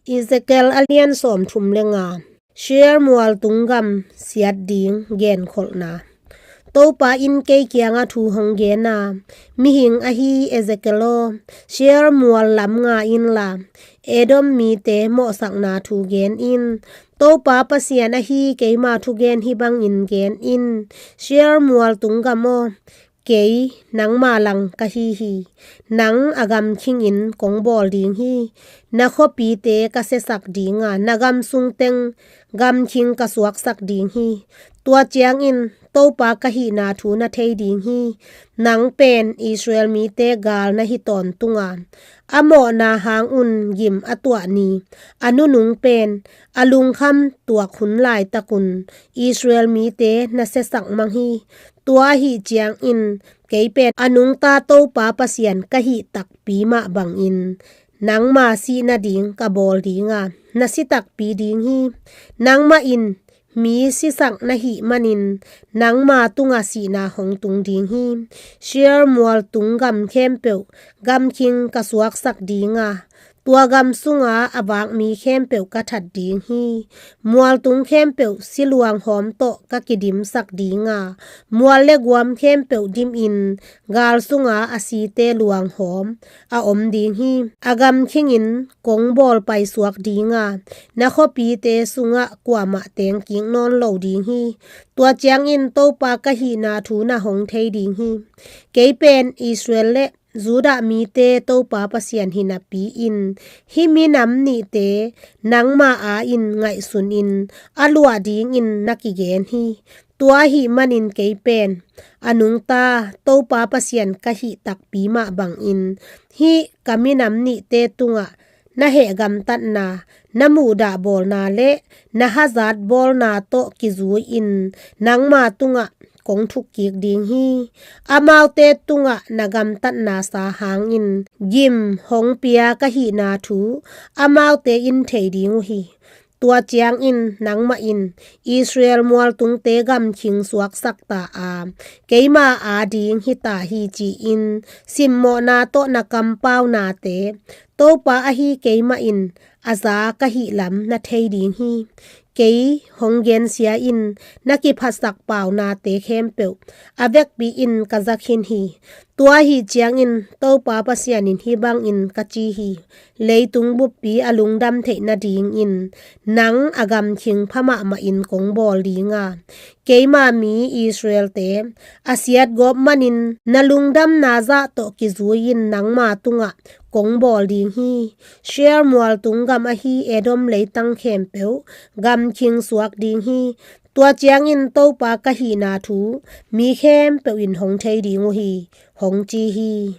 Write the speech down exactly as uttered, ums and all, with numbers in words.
Ezekiel a lian sawmthum le nga. Seir mualtung gam siat ding genkholhna. Topa in kei kiangah thu hong gen a, mihing ahi Ezekiel aw, Seir mual lam nga inla, Edom mite mawhsakna thu gen in. Topa Pasian ahi keima thugen hih bangin gen in. Seir mualtung gam aw, kei nangma lang ka hi hi. Nang a gam khingin kong bawl ding hi. Na khuapite ka siasak ding a, na gam sung teng gam khing ka suaksak ding hi. Tua ciangin Topa ka hihna thu na thei ding hi. Nang pen Israel mite gal na hi tawntung a, a mawhna hang un gim a tuah ni, a nunung pen a lungkham tuak hun laitak un Israel mite na siasak mang hi. Tua ahih ciangin kei pen a nungta Topa Pasian ka hih takpi mah bangin nangma sih nading ka bawl ding a, na si takpi ding hi. Nangmah in mi sisak na hih manin nangma tungah sihna hong tung ding hi. Seir mualtung gam khempeuh gam khing ka suaksak ding a, tua gam sunga a vak mi khempeuh ka that ding hi. Mualtung khempeuh siluang hawm tawh ka kidimsak ding a, mual le guam khempeuh dimin gal sunga a site luang hawm a om ding hi. A gam khingin kong bawl paisuak ding a, na khuapite sungah kuamah teng kik nawn lo ding hi. Tua ciangin Topa ka hihna thu na hong thei ding hi. Kei pen Israel le Judah mite Topa Pasian hi napi-in, hih minam nihte nangma a-in ngaihsunin a luah dingin na kigen hi. Tua ahih manin kei pen a nungta Topa Pasian ka hih takpi mah bangin, hih ka minam nihte tungah na heh gamtatna, na muhdah bawlna le na hazat bawlna tawh kizui-in nangma tungah kong thukkik ding hi. Amaute tungah na gamtatna sa hangin gim hong pia ka hihna thu amaute in thei ding uh hi. Tua ciangin nangmah in Israel mualtungte gam khing suaksak ta a, keima ading hi ta hi ci-in simmawhna tawh na kampaunate, Topa ahi keimah in a za ka hih lam na thei ding hi. Kei hong gensia in na kiphatsak paunate khempeuh a vekpi in ka za khin hi. Tua ahih ciangin Topa Pasian in hih bangin ka ci hi. Leitung buppi a lungdam theih nadingin nang a gam khing pha mahmah in kong bawl ding a, keima mi Israelte a siatgawp manin na lungdamna zah tawh kizui-in nangma tungah kong bawl ding hi. Seir mualtung gam ahi Edom leitang khempeuh gam khing suak ding hi. Tua ciangin Topa ka hihna thu mi khempeuh in hong thei ding uh hi, hong ci hi.